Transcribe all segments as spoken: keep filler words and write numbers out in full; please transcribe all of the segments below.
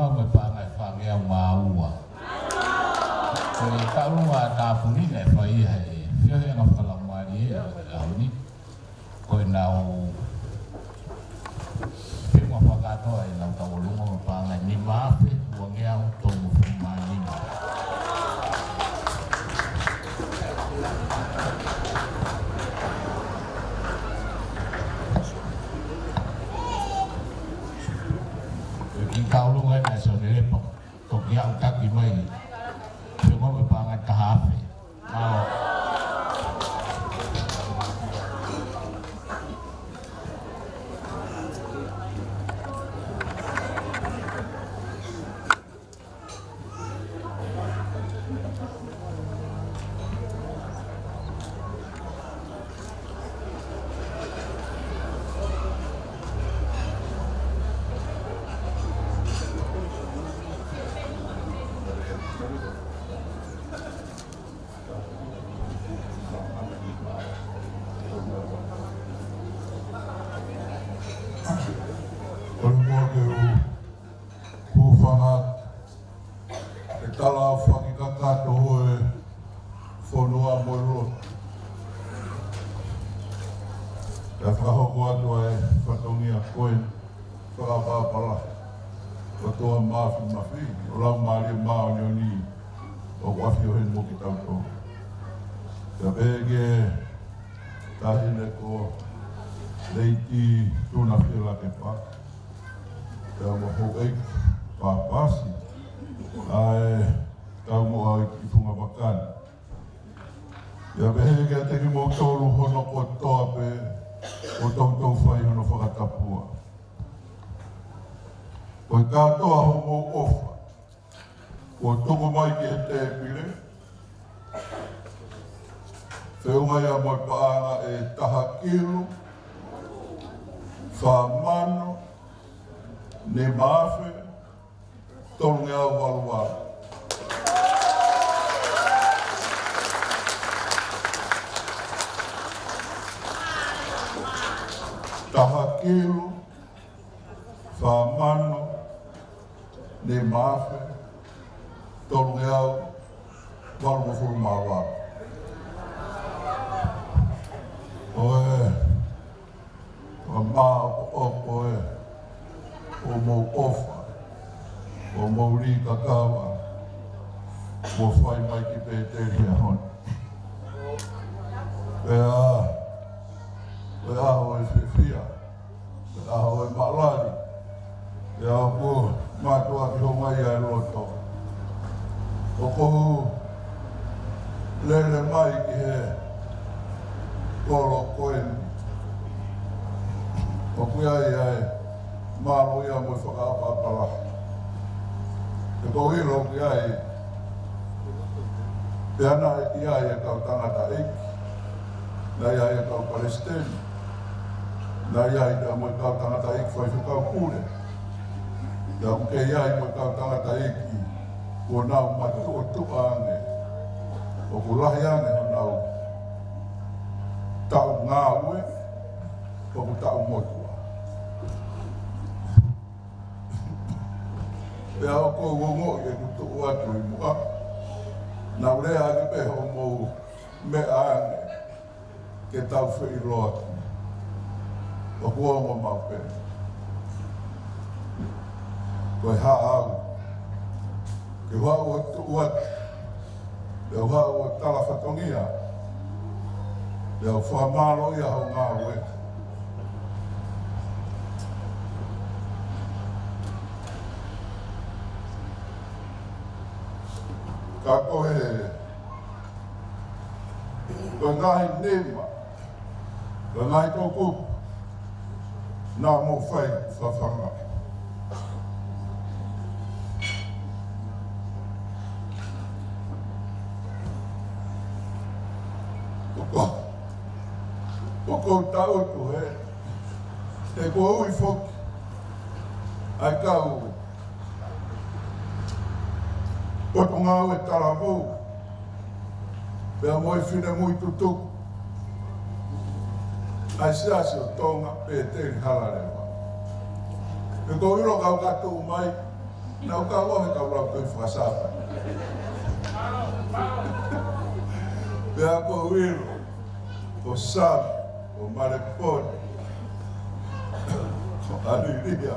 Mo e paʻanga ʻe fāngeau mā ua. Ko e taʻu ʻa e tāpuni naʻe fai ia he feohi ʻanga fakalaumālie ʻa e ʻaho ni. Ko ʻenau feʻunga fakakātoa ʻenau tauʻolunga mo e paʻanga ʻe nima afe uangeau tolungofulu mā nima. Ko e kiʻi tauʻolunga ʻena ʻe Sione Lepa. Toki aʻu taki mai. Pea mo e paʻanga ʻe taha afe. Mālō. Ko e moʻoni ke u hūfanga he tala ʻo e fakakakato ʻo e fonua mo e lotu. Kae fakahoko atu ʻa e fatongia ko eni, fakaʻapaʻapa lahi. ʻOtua Māfimafi, ʻo Laumālie Māʻoniʻoni, ʻoku ʻafio heni mo kitautolu. Kae pehē ki he Taʻahine ko Leiti Tuna Fielakepa. Pea mo Houʻeiki Papasi, ʻa e kau mo ʻa e ʻEiki Funga Vakani. Pea pehē kiate kimoutolu hono kotoa pē ʻoku toutou fai hono fakatapua. Ko e kātoa hoʻomou ʻofa kuo tuku mai ki he tēpile, feʻunga ia mo e paʻanga ʻe taha kilu, fā mano, nima afe, tolungeau valu valu. Taha kilu, fā mano, nima afe, tolungeau, valungofulu mā valu. ʻO e, ʻo e māʻopoʻopo ʻo e, hoʻomou ʻofa, hoʻomou lī kakava, kuo fai mai ki Pēteli he ʻaho ni. Pea, ko e ʻaho ʻo e fiefia, ko e ʻaho ʻo e maʻalali, pea ʻoku mātuʻaki houngaʻia e loto. ʻOku ou lele mai ki he kolo ko eni, ʻoku ʻi ai ʻa e mālō ia mo e fakaʻapaʻapa lahi. He ʻoku ou ʻilo ʻoku ʻi ai, pea naʻe ʻi ai e kau tangataʻeiki, naʻe ʻi ai e kau palesiteni, naʻe ʻi ai pea mo e kau tangataʻeiki faifekau pule, pea ʻoku kei ʻi ai mo e kau tangataʻeiki kuo nau matuʻotuʻa ange, ʻoku lahi ange honau taʻu ngāue, ʻoku taʻu motuʻa. Pea ʻoku ou ongoʻi ʻeku tuʻu atu ʻi muʻa, naʻa ku lea ake pē hoʻomou meʻa ange ke tau feʻiloaki. ʻOku ongo maʻu pē. Ko e haʻu au ke u haʻu ʻo tuʻu atu, ke u haʻu ʻo tala fatongia, ke u fakamālōʻia hoʻo ngāue. Ka ko e, ko e ngaahi nima, ko e ngaahi toʻukupu naʻa mou fai fafanga. ʻOku, ʻoku ou tangutu he, he kuo ui foki ʻa e kau potungāue talavou, pea mo e finemui tutuku ʻa e Siasi ʻo Tonga, Pēteli Halaleva. He ʻoku ou ʻilo ka u ka tuʻu mai, Naʻa ku kau he kau lautohi fakasāpate. Pea ko Uilo, ko Sami, ko Maleponi, ko Alilia,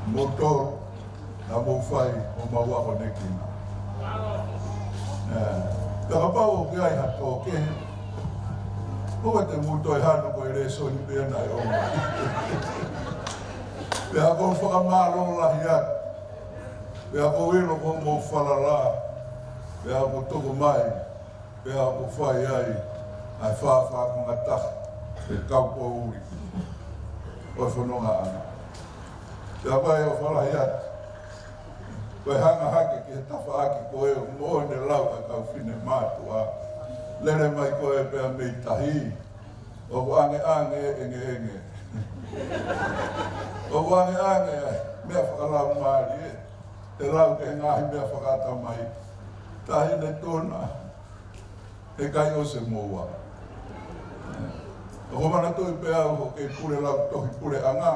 mo Tolu, naʻa mou fai homau akonekina. Ē, pea kapau ʻoku ʻi ai ha tō kehe, ʻoua te mou toe hanu ko e lēsoni pē naʻe ʻomai. Pea ʻoku ou fakamālō lahi atu. Pea ʻoku ou ʻilo ko hoʻomou falala. Pea ʻoku tuku mai. Pea ʻoku fai ai ʻa e fāfā ko ngata e kau poʻuli ʻo e fononga ʻana. Pea ʻoku ou fakamālō lahi atu. Ko e hanga hake ki he tafaʻaki ko ē ʻoku moʻoni e lau ʻa e kau finemātuʻa. Lele mai ko ē pea mei tahi. ʻOku ʻangeʻange e ʻengeʻenge. ʻOku ʻangeʻange e meʻa fakalaumālie. Te lau ki he ngaahi meʻa fakaʻatamai. Tahi ne tona. He ʻikai ʻosi e moua. ʻOku ou manatuʻi pē au ʻoku ou kei pule lautohi puleʻanga.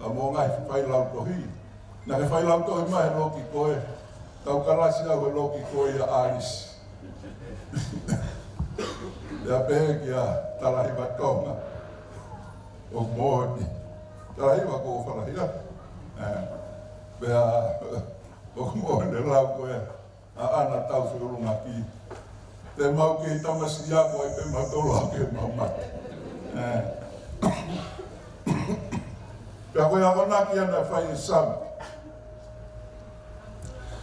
Ka mo e ngaahi failautohi. Naʻa ke failautohi mai he loki ko ē. Kau kalasi au he loki ko ē ʻia ʻAlisi. Pea pehē kia Talahiva Tonga. ʻOku moʻoni. Talahiva ko Falahia. Ē, pea ʻoku moʻoni e lau ko ē. ʻA ʻAna Taufiʻulungaki. Te mau kei tamasiʻi ako ai pē mautolu ʻo aʻu ki heʻemau mate. Ē. Pea ko e akonaki ʻana naʻe fai ʻe Sami.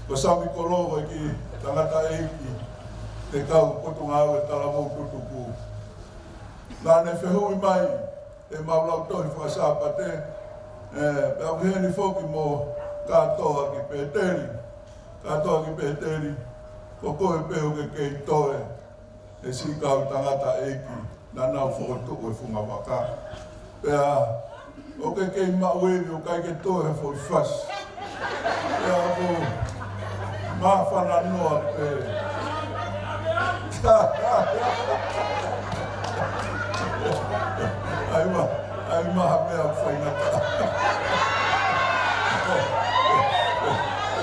Ko Sami Kolo ko e kiʻi tangataʻeiki ʻo e kau Potungāue Talavou Tutuku. Naʻa ne fehuʻi mai ʻemau lautohi fakasāpate, ē, pea ʻoku ʻi heni foki mo Kātoa ki Pēteli. Kātoa ki Pēteli, ko koe pē ʻoku ke kei toe e siʻi kau tangataʻeiki naʻa nau fokotuʻu e fungavaka. Pea ʻoku ke kei maʻu eni ʻoku ʻikai ke toe ha foʻi fasi. Pea ʻoku māfana noa pē. ʻAi ma, ʻai ma ha meʻa faingataʻa.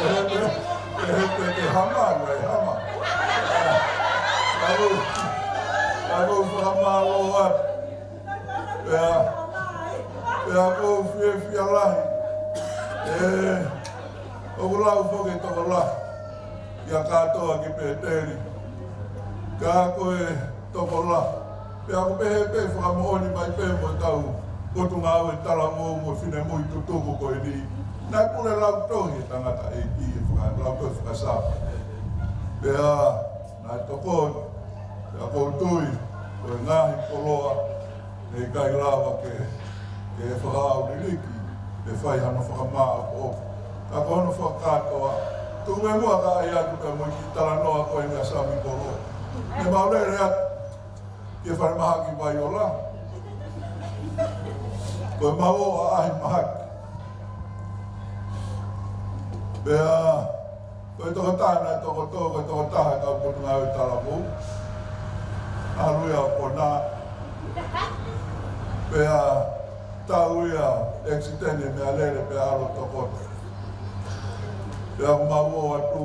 ʻE he te, ʻe he te ke hama, ʻai hama. ʻAlu, ʻalu fakamālō atu. Pea, pea ʻoku ou fiefia lahi. Ē, ʻoku lau foki e tokolahi. ʻIa Kātoa ki Pēteli. Ka ko e tokolahi. Pea ʻoku pehē pē fakamoʻoni mai pē mo e kau Potungāue Talavou mo e finemui tutuku ko eni. Naʻe pule lautohi e tangataʻeiki he fakalautohi fakasāpate. Pea naʻe tokoni. Pea ʻoku ou tui, ko e ngaahi koloa, ʻe ʻikai lava ke, ke fakaʻauliliki, ʻe fai hano fakamāʻopoʻopo. Ka ko hono fakakātoa, tuku muʻa kae ʻai atu pea mo e kiʻi talanoa ko eni ʻa Sami Kolo. Ne mau lele atu ki he falemahaki Vaiola. Ko ʻemau ō ʻo ʻaʻahi mahaki. Pea, ko e tokotaha naʻe tokotō, ko e tokotaha kau Potungāue Talavou. ʻAlu ia ʻo kona. Pea tau ia ʻekisiteni e meʻalele pea ʻalu ʻo tokoto. Pea ʻoku mau ō atu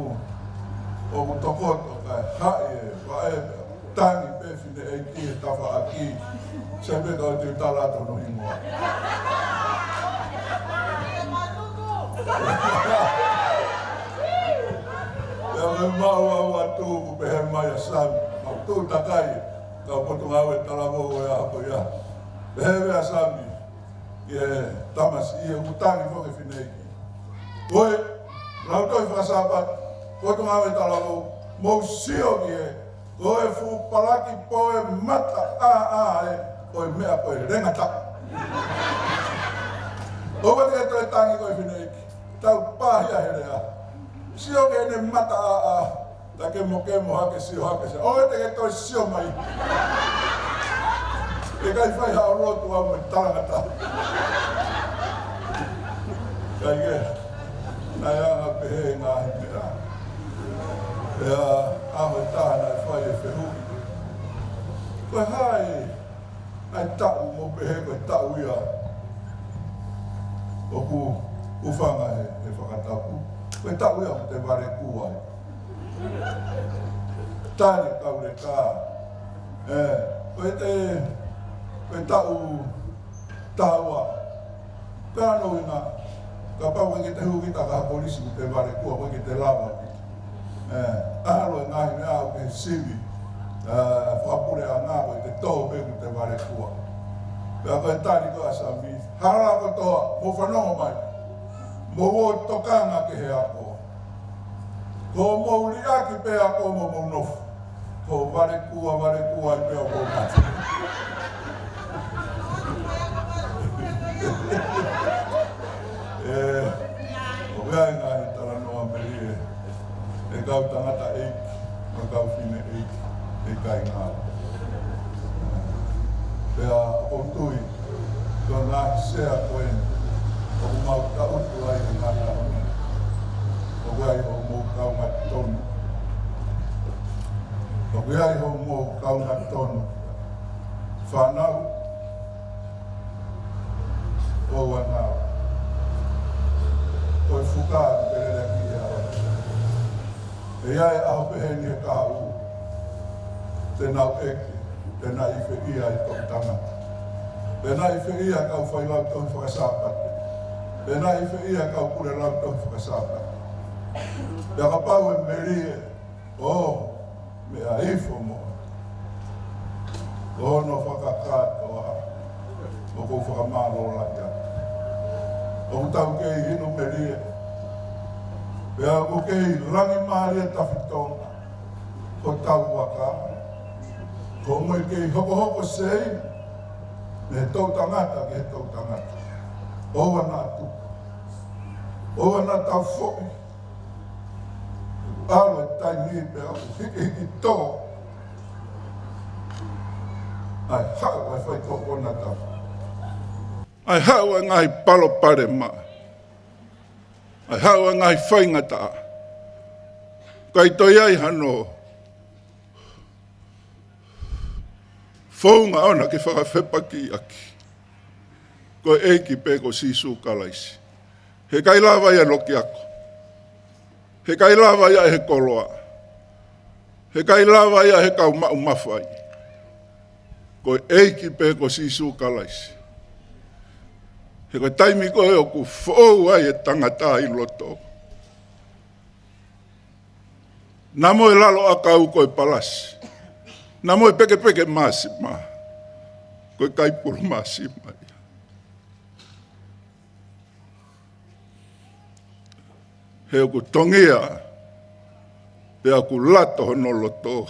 ʻoku tokoto kae haʻi e vaʻe pea tangi pē fineʻeiki he tafaʻaki. Sai pē ka ʻoku ou tala atu hono hingoa. Pea ʻoku mau ō atu ʻoku pehē mai ʻa Sami, mau tuʻu takai, kau Potungāue Talavou ʻo e ʻaho ko ia. Pehē mai ʻa Sami ki he tamasiʻi ʻoku tangi foki e fineʻeiki. Ko e lautohi fakasāpate, Potungāue Talavou, mou sio ki he ko e fuʻu palaki poe mata ʻāʻā ē, ko e meʻa ko e lengata. ʻOua te ke toe tangi koe fineʻeiki. Tau pāhia he lea. Sio ki heʻene mata ʻāʻā. Naʻa ke mokemo hake sio hake sio. ʻOua te ke toe sio mai. ʻE ʻikai fai haʻo lotu au mo e talangataʻa. Kaikehe. Naʻe anga pehē e ngaahi meʻa. Pea ʻaho ʻe taha naʻe fai e fehuʻi. Ko e hā e, ʻa e taʻu mou pehē ko e taʻu ia ʻoku ʻufanga he, he fakatapu. Ko e taʻu ia ʻoku te vale kua ai. Tali kau leka. Ē, ko e te, ko e taʻu taua. Ka no ina, kapau ʻoku ʻikai ke te hū kita ki ha kolisi ʻoku te vale kua, ʻoku ʻikai ke te lava ki. Ē, ʻalu e ngaahi meʻa ʻoku ke sivi, ē, fakapuleʻanga ʻoku ʻikai ke te tō pē ʻoku te vale kua. Pea ko e tali ko ē ʻa Sami, hala kotoa, mou fanongo mai. Mou ō tokanga ki he ako. Ko mou liʻaki pē ako mo mou nofo. Ko vale kua, vale kua ai pē ʻo mou mate. Ē, ʻoku ʻi ai e ngaahi talanoa melie ʻa e kau tangataʻeiki mo e kau fineʻeiki ʻi he kāinga. Pea ʻoku ou tui, ko e ngaahi sea ko eni ʻoku mau tangutu ai he ngaahi ʻaho ni. ʻOku ʻi ai hoʻomou kaungā tonu. ʻOku ʻi ai hoʻomou kaungā tonu. Fānau, ʻoua naʻa, ko e fuka ʻoku te lele ki ai. ʻE ʻi ai e ʻaho pehē ni he kahaʻu, te nau ʻeke, pe naʻe ʻi fē ʻa e toʻutangata. Pe naʻe ʻi fē ʻa e kau failautohi fakasāpate. Pe naʻe ʻi fē ʻa e kau pule lautohi fakasāpate. Pea kapau ʻe melie, ʻo, meʻa ifo mo. Ko hono fakakātoa, ʻoku ou fakamālō lahi atu. ʻOku tau kei inu melie. Pea ʻoku kei langi mālie tafitonga hotau vaka. Ko e meʻa kei hokohoko sei, mei he toʻutangata ki he toʻutangata. ʻOua naʻa tuku. ʻOua naʻa tau foʻi. ʻAlu e taimi pea ʻoku hikihiki tō. ʻAi, haʻu e faitokona tau. ʻAi, haʻu e ngaahi palopalema. ʻAi, haʻu e ngaahi faingataʻa. ʻIkai toe ʻi ai hano founga ʻona ke fakafepakiʻaki. Ko e ʻEiki pē ko Sīsū Kalaisi. Heʻikai lava ia ʻe he loki ako. Heʻikai lava ia ʻe he koloa. Heʻikai lava ia ʻe he kau maʻu mafai. Ko e ʻEiki pē ko Sīsū Kalaisi. He ko e taimi ko ē ʻoku foʻou ai e tangata ʻi loto, naʻa mo e lalo ʻakau ko e palasi. Naʻa mo e pekepeke māsima ko e kaipulu māsima ia. He ʻoku tongia, pea ʻoku lato hono loto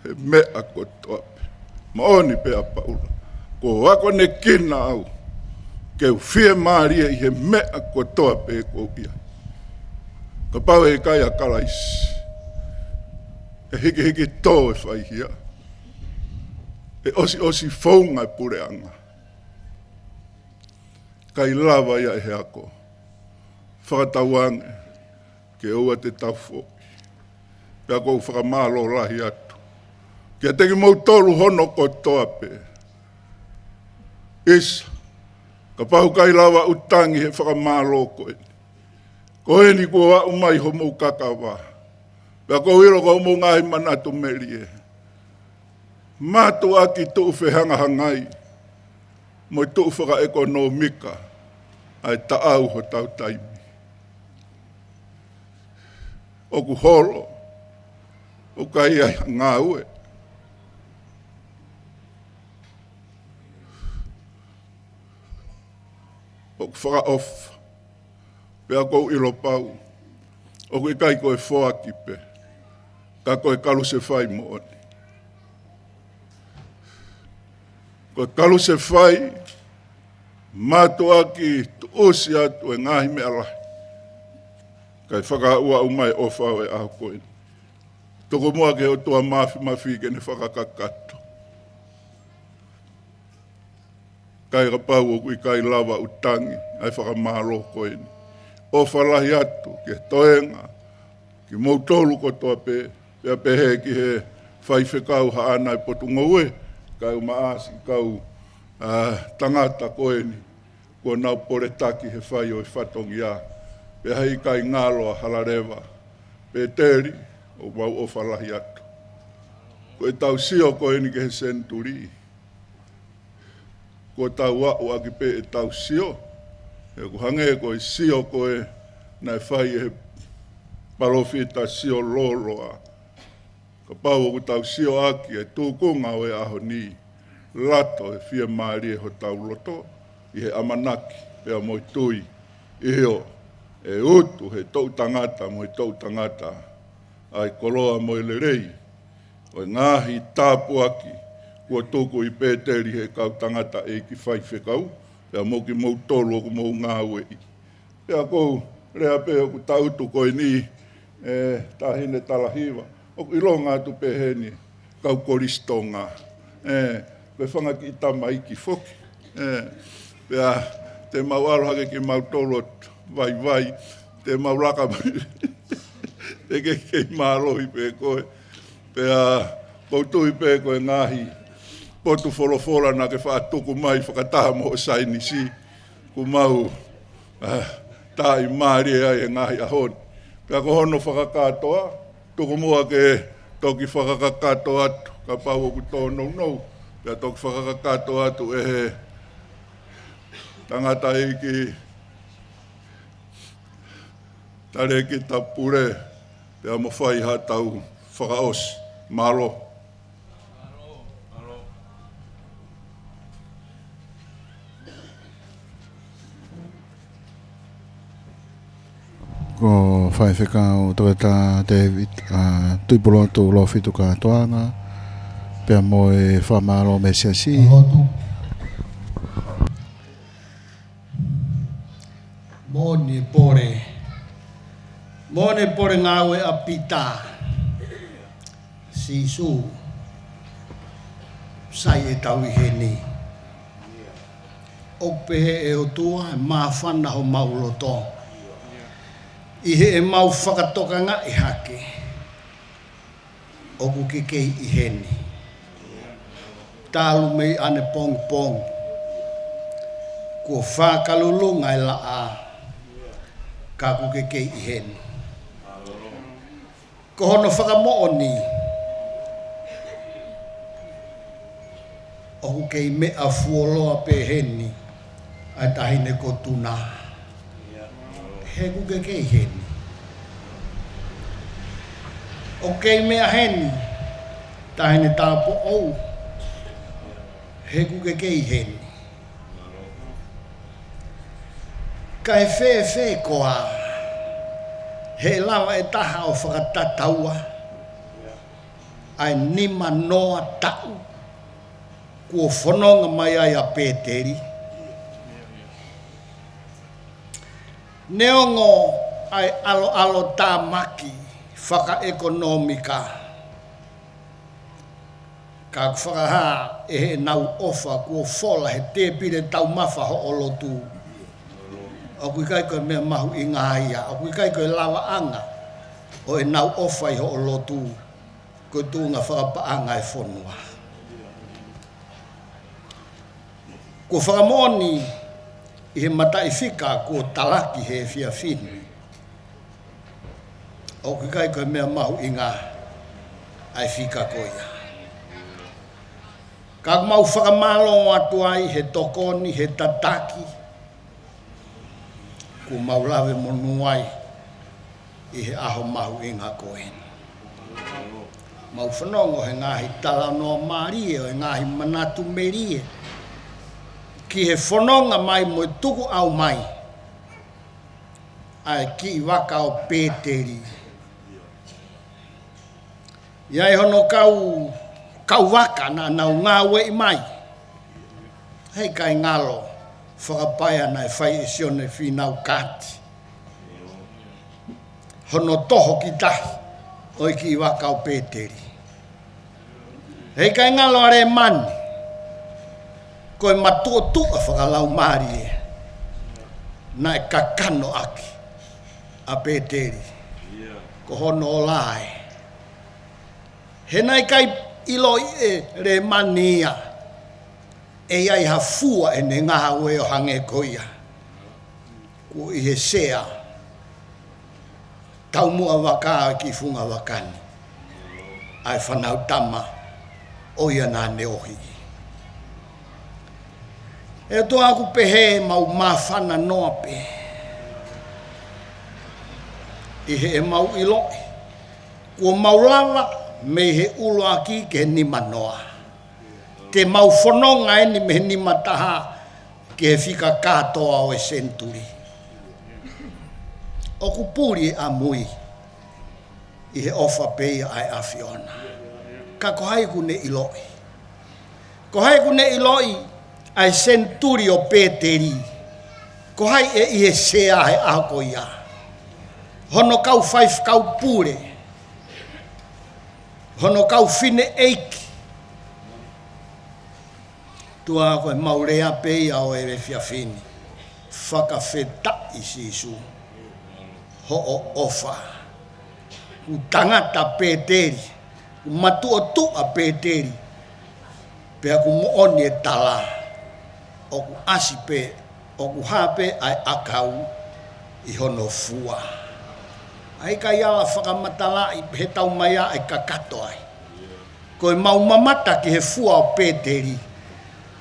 he meʻa kotoa pē. Moʻoni pē ʻa Paula. Kuo akonekina au ke u fiemālie ʻi he meʻa kotoa pē ʻoku ou ʻi ai. Kapau ʻe ʻikai ʻa Kalaisi, ʻe hikihiki tō e faihia. ʻE ʻosiʻosi founga e puleʻanga. ʻIkai lava ia ʻe he ako. Fakatauange ke ʻoua te tau foʻi. Pea ʻoku ou fakamālō lahi atu kiate kimoutolu hono kotoa pē. ʻIsa, kapau ʻikai lava ʻeku tangi he fakamālō ko eni. Ko eni kuo aʻu mai homou kakava. Pea ʻoku ou ʻilo ko hoʻomou ngaahi manatu melie. Mātuʻaki tuʻu fehangahangai mo e tuʻu fakaʻekonōmika ʻa e taʻau hotau taimi. ʻOku holo, ʻoku ʻikai ʻi ai ha ngāue. ʻOku fakaʻofa. Pea ʻoku ou ʻilo pau ʻoku ʻikai ko e foaki pē, ka ko e kalusefai moʻoni. Ko e kalusefai, mātuʻaki tuʻusi atu e ngaahi meʻa lahi, kae fakaaʻuaʻu mai ʻofa ʻo e ʻaho ko eni. Tuku muʻa ki he ʻOtua Māfimafi ke ne fakakakato. Kae kapau ʻoku ʻikai lava ʻeku tangi ʻa e fakamālō ko eni, ʻofa lahi atu ki he toenga, kimoutolu kotoa pē, pea pehē ki he faifekau haʻana e Potungāue, kae ʻumaʻā siʻi kau, ā, tangata ko eni. Kuo nau poletaki he fai ʻo e fatongia, pea heʻikai ngalo ʻa Halaleva. Pēteli, ʻoku mau ʻofa lahi atu. Ko ʻetau sio ko eni ki he senituli, kuo tau aʻu ʻaki pē ʻetau sio. He ʻoku hangē ko e sio ko ē naʻe fai ʻe he palōfita, sio lōloa. Kapau ʻoku tau sio ʻaki e tūkunga ʻo e ʻaho ni, lato e fiemālie hotau loto ʻi he ʻamanaki pea mo e tui. ʻIo, ʻe utu he toʻu tangata mo e toʻu tangata ʻa e koloa mo e lelei ʻo e ngaahi tāpuaki kuo tuku ʻi Pēteli he kau tangataʻeiki faifekau, pea mo kimoutolu ʻoku mou ngāueʻi. Pea ʻoku ou lea pē ʻoku tangutu ko eni, ē, Taʻahine Talahiva, ʻoku ʻilonga atu pē heni kau Kolisi Tonga. Ē, ko e fanga kiʻi tamaiki foki. Ē, pea te mau ʻalu hake kimautolu ʻo vaivai, te mau laka mai. Te ke kei mālohi pē koe. Pea ʻoku ou tui pē ko e ngaahi potu folofola naʻa ke faʻa tuku mai fakataha mo hoʻo saienisi, kuo mau, ah, taaʻi mālie ai he ngaahi ʻaho ni. Pea ko hono fakakātoa, tuku muʻa ke toki fakakakato atu, kapau ʻoku tōnounou, pea toki fakakakato atu ʻe he tangataʻeiki Talēkita Pule, pea mo fai haʻatau fakaʻosi. Mālō. Ko Faifekau Toketā David, ā, Tuʻipulotu Lofitukatoaga, pea mo e fakamālō mei he Siasi. Lotu. Moʻoni e pole. Moʻoni e pole ngāue ʻa Pita. Sīsū, sai ʻetau ʻi heni. ʻOku pehē ʻe ʻOtua ʻe māfana homau loto ʻi heʻemau fakatokangaʻi hake ʻoku ke kei ʻi heni. Talu mei ʻanepongipongi kuo fakalulunga e laʻā, ka ʻoku ke kei ʻi heni. Ko hono fakamoʻoni, ʻoku kei meʻa fuoloa pē heni ʻa e Taʻahine ko Tuna. He ʻoku ke kei heni. ʻOku kei meʻa heni Taʻahine Tāupoʻou. He ʻoku ke kei heni. Kae fēfē koā, he ʻe lava ʻe taha ʻo fakatataua ʻa e nima noa taʻu kuo fononga mai ai ʻa Pēteli? Neongo ʻa e ʻaloʻalotāmaki fakaʻekonōmika, ka ʻoku fakahā ʻe heʻenau ʻofa kuo fola he tēpile taumafa hoʻo lotu. ʻOku ʻikai ko e meʻa mahuʻinga ia, ʻoku ʻikai ko e lavaʻanga ʻo ʻenau ʻofa ʻi hoʻo lotu, ko e tuʻunga fakapaʻanga e fonua. Kuo fakamoʻoni ʻi he mataʻifika kuo talaki he efiafi ni, ʻoku ʻikai ko e meʻa mahuʻinga ʻa e fika ko ia. Ka ʻoku mau fakamālō atu ai he tokoni, he tataki, kuo mau lave monū ai ʻi he ʻaho mahuʻinga ko eni. Mau fanongo he ngaahi talanoa mālie ʻo e ngaahi manatu melie ki he fononga mai mo e tukuʻau mai ʻa e kiʻi vaka ʻo Pēteli. ʻI ai hono kau, kau vaka naʻa nau ngāueʻi mai. Heʻikai ngalo fakapaea naʻe fai ʻe Sione Fīnau Kaati hono toho ki tahi ʻo e kiʻi vaka ʻo Pēteli. Heʻikai ngalo ʻa Lēmani, ko e matuʻotuʻa fakalaumālie naʻe kakano ʻaki ʻa Pēteli. Ko hono ola ē. He naʻe ʻikai ʻiloʻi ʻe Lēmani ia ʻE ʻi ai ha fua ʻene ngāue ʻo hangē ko ia. Kuo ʻi he sea, taumuʻa vaka ʻo e kiʻi funga vaka ni, ʻa e fānau tama ʻo ia naʻa ne ohi. ʻE ʻOtua, ʻoku pehē mau māfana noa pē ʻi heʻemau ʻiloʻi kuo mau lava mei he ʻuluaki ki he nimanoa. Te mau fononga eni mei he nimataha ki he fika kātoa ʻo e senituli. ʻOku puli ʻamui ʻi he ʻofa pē ia ʻa e ʻAfiona. Ka ko hai ʻoku ne ʻiloʻi? Ko hai ʻoku ne ʻiloʻi ʻa e senituli ʻo Pēteli? Ko hai ʻe ʻi he sea he ʻaho ko ia? Hono kau faifekau pule, hono kau fineʻeiki. ʻOtua, ko ʻemau lea pē ia ʻo e efiafi ni. Fakafetaʻi Sīsū hoʻo ʻofa. Kuo tangata Pēteli, kuo matuʻotuʻa Pēteli, pea kuo moʻoni e tala, ʻoku ʻasi pē, ʻoku hā pē ʻa e ʻakau ʻi hono fua. ʻA ia ʻikai ala fakamatalaʻi pe he tau mai ʻa e kakato ai. Ko ʻemau mamata ki he fua ʻo Pēteli,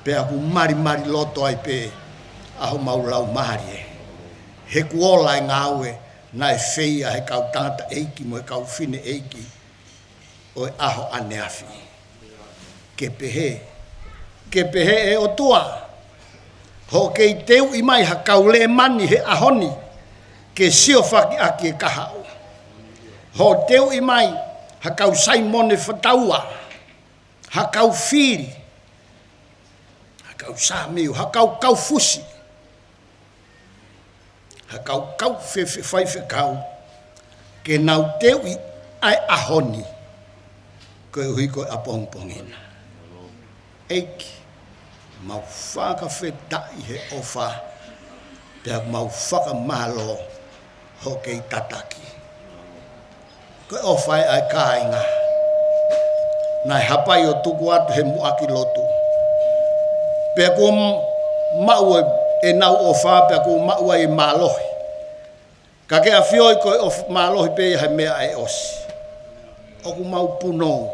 pea kuo malimali loto ai pē ʻa homau laumālie. He kuo ola e ngāue naʻe fai ʻe he kau tangataʻeiki mo e kau fineʻeiki ʻo e ʻaho ʻaneafi. Ke pehē, ke pehē ʻe ʻOtua, hoʻo kei teuʻi mai ha kau Lēmani he ʻaho ni ke siofaki ʻaki e kahaʻu. Hoʻo teuʻi mai ha kau Saimone Fataua, ha kau fili, ha kau Samiu, ha kau kaufusi, ha kau kau fe-, fe-, faifekau, ke nau teuʻi ʻa e ʻaho ni koeʻuhi ko e ʻapongipongi na. ʻEiki, mau fakafetaʻi he ʻofa, pea mau fakamālō hoʻo kei tataki. Ko e ʻofa ē ʻa e kāinga. Naʻe hapai ʻo tuku atu he muʻaki lotu. Pea kuo m-, maʻu e, ʻenau ʻofa, pea kuo maʻu ai e mālohi. Ka ke ʻafioʻi ko e ʻofa mālohi pē ia he meʻa ʻe ʻosi. ʻOku mau punou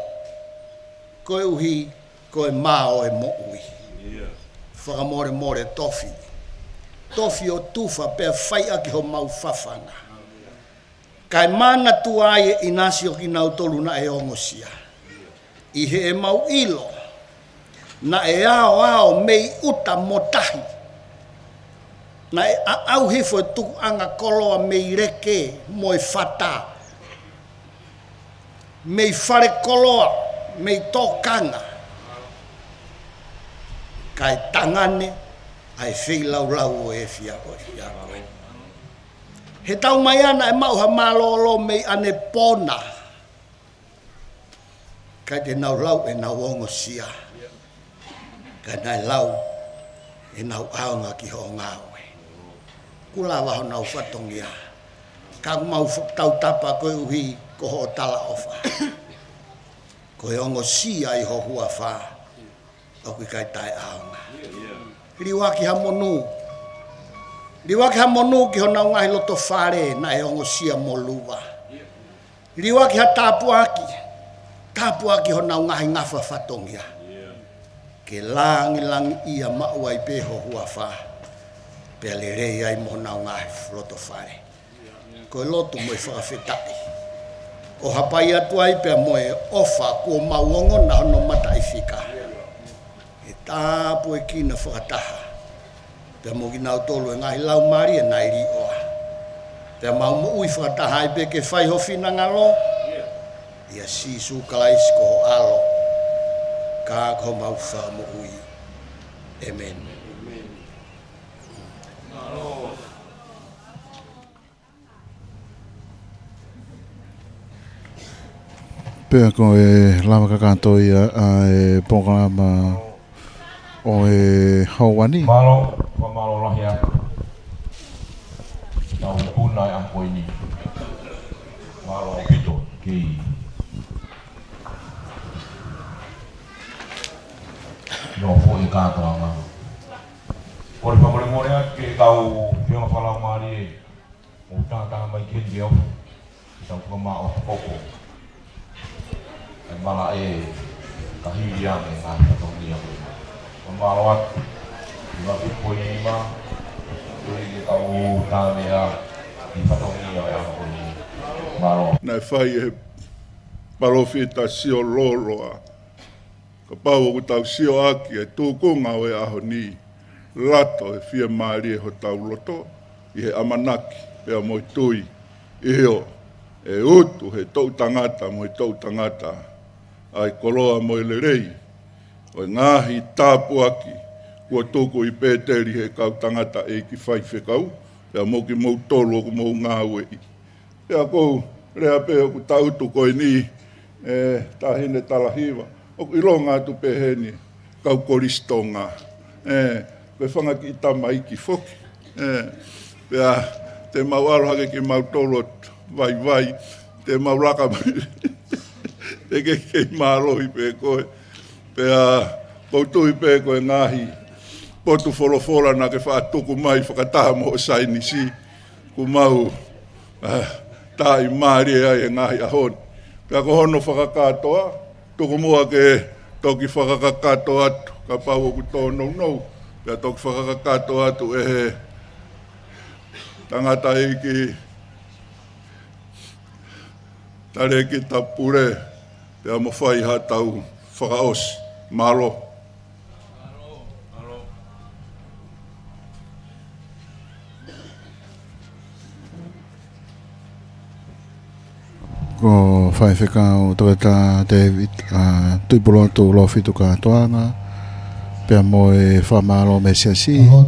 koeʻuhi ko e mā ʻo e moʻui. Fakamolemole tofi. Tofi ʻo tufa pea fai ʻaki homau fafanga. Kae manatua ai e ʻinasi ʻo kinautolu naʻe ongosia. ʻI heʻemau ʻilo, naʻe aoao mei ʻuta mo tahi. Naʻe ʻaʻau hifo e tukuʻanga koloa mei leke mo e fata, mei fale koloa, mei tokanga. Kae tangane ʻa e feilaulau ʻo e efiafi ko ē. He tau mai ʻa naʻe maʻu ha mālōlō mei ʻanepō na. Kae te nau lau ʻenau ongosia. Kae nau lau ʻenau ʻaonga ki hoʻo ngāue. Kuo lava honau fatongia. Ka mau fakatautapa koeʻuhi ko hoʻo talaʻofa. Ko e ongosia ʻi ho huafa, ʻoku ʻikai taʻeʻaonga. Liuaki ha monū. Liuaki ha monū ki honau ngaahi loto fale naʻe ongosia mo luva. Liuaki ha tāpuaki. Tāpuaki honau ngaahi ngafa fatongia. Ke langilangiʻia maʻu ai pē ho huafa. Pea lelei ai mo honau ngaahi loto fale. Ko e lotu mo e fakafetaʻi. ʻO hapai atu ai pea mo e ʻofa kuo mau ongona hono mataʻifika. ʻE tāpuekina fakataha pea mo kinautolu e ngaahi laumālie naʻe liʻoa. Pea mau moʻui fakataha ai pē ke fai ho finangalo. ʻIa Sīsū Kalaisi ko ho ʻAlo, ka ko homau Fakamoʻui. ʻĒmeni. Pea ko e lava kakato ia ʻa e polokalama ʻo e houa ni. Mālō, fakamālō lahi atu. Tau tuna e ʻaho ko eni. Mālō ʻaupito, kei nofo ʻi kātoanga. Kole fakamolemole atu ki he kau feʻunga fakalaumālie ʻoku tātā mai ki heni ke ofo ʻi heʻetau fakamāʻopoʻopo e malaʻe ka hili ange e ngaahi fatongia ko eni. Fakamālō atu ʻi he ngaahi poini ni ma, ko e kau tāmeʻa ʻi he fatongia ʻo e ʻaho ko eni. Mālō. Naʻe fai ʻe he palōfita Siololoa, kapau ʻoku tau sio ʻaki e tūkunga ʻo e ʻaho ni, lato e fiemālie hotau loto ʻi he ʻamanaki pea mo e tui, ʻio, ʻe utu he toʻu tangata mo e toʻu tangata ʻa e koloa mo e lelei ʻo e ngaahi tāpuaki kuo tuku ʻi Pēteli ʻe he kau tangataʻeiki faifekau pea mo kimoutolu ʻoku mou ngāueʻi. Pea ʻoku ou lea pē ʻoku tangutu ko eni, ē, Taʻahine Talahiva, ʻoku ʻilonga atu pē heni kau Kolisi Tonga, ē, ko e fanga kiʻi tamaiki foki, ē, pea te mau ʻalu hake kimautolu ʻo vaivai, te mau laka mai. Te ke kei mālohi pē koe. Pea ʻoku ou tui pē ko e ngaahi potu folofola naʻa ke faʻa tuku mai fakataha mo hoʻo saienisi, kuo mau, ah, taaʻi mālie ai e ngaahi ʻaho ni. Pea ko hono fakakātoa, tuku muʻa ke toki fakakakato atu, kapau ʻoku tōnounou, pea toki fakakakato atu ʻe he tangataʻeiki Talēkita Pule, pea mo fai haʻatau fakaʻosi. Mālō. Ko Faifekau Toketā David, ā, Tuʻipulotu Lōfitu Kātoanga, pea mo e fakamālō mei he Siasi,